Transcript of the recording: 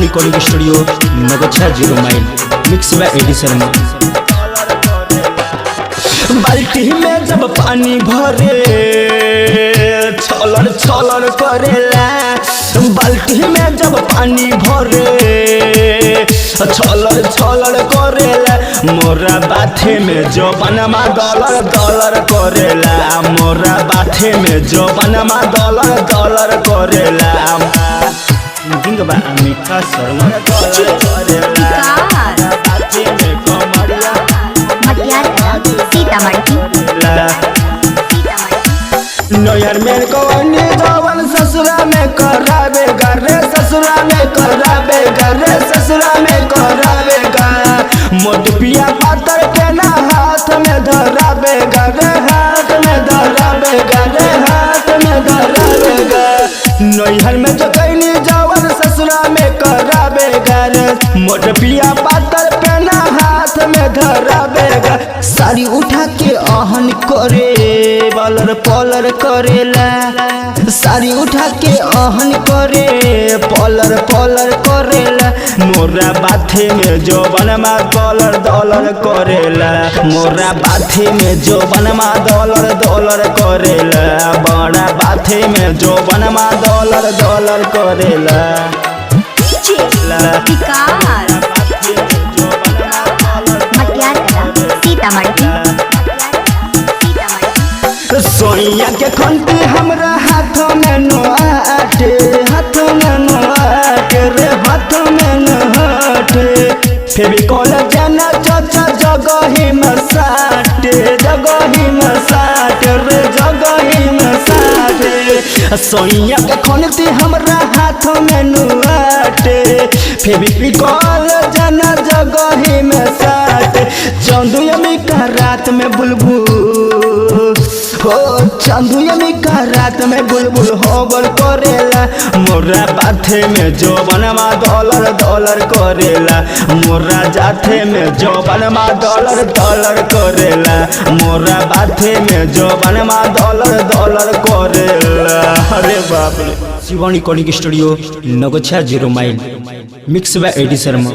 Recording studio, Nagachha zero mile. Mix by AD Sharma. बाल्टी में जब पानी भरे छलर छलर करेला। बाल्टी में जब पानी भरे छलर छलर करेला। मोरा बाथे में जो बनमा डॉलर डॉलर करेला। मोरा बाथे में जो बनमा डॉलर डॉलर करेला। सिंगिंग बा अमिका शर्मा। विकास। बाथे में कमरिया मटियार, सीतामढ़ी। सीतामढ़ी। नैहर में कवनी जवन ससुरा में करावे रे, ससुरा में करावे रे, ससुरा में करावे गा। मोट पिया पातर के ना हाथ में धरावे रे, हाथ में धरावे रे, हाथ में धरावे गा। नैहर में जो कैनी जवन ससुरा में करावे रे, मोट पिया पातर पे ना हाथ में धरावे गा। साड़ी उठा के अहन करे बलर पलर करेला। साड़ी उठा के अहन करे पलर पलर करेला। मोरा बाथे में जो बनमा डॉलर डॉलर करेला। मोरा बाथे में जो बनमा डॉलर डॉलर करेला। बड़ा बाथे में जो बनमा डॉलर डॉलर करेला। विकास। मटियार, सीतामढ़ी। सीतामढ़ी। सोइया के खंती हमरा हाथ में नो आटे, हाथ में नो आटे रे, हाथ में नो आटे। फेविकॉल जाना चाचा जगही में साटे, जगही में साटे रे, जगही में साटे। सोइया के खंती हमरा हाथ में नो आटे, फेविकॉल जाना जगही में साटे। चंदुयमी का रात में बुलबुल हो, चंदुयमी का रात में बुलबुल होबल करेला। मोरा बाथे में जो बनमा डॉलर डॉलर करेला। मोरा जाथे में जो बनमा डॉलर डॉलर करेला। मोरा बाथे में जो बनमा डॉलर डॉलर करेला। अरे बाप रे। Shivan recording studio, Nagachha zero mile. Mix by AD Sharma.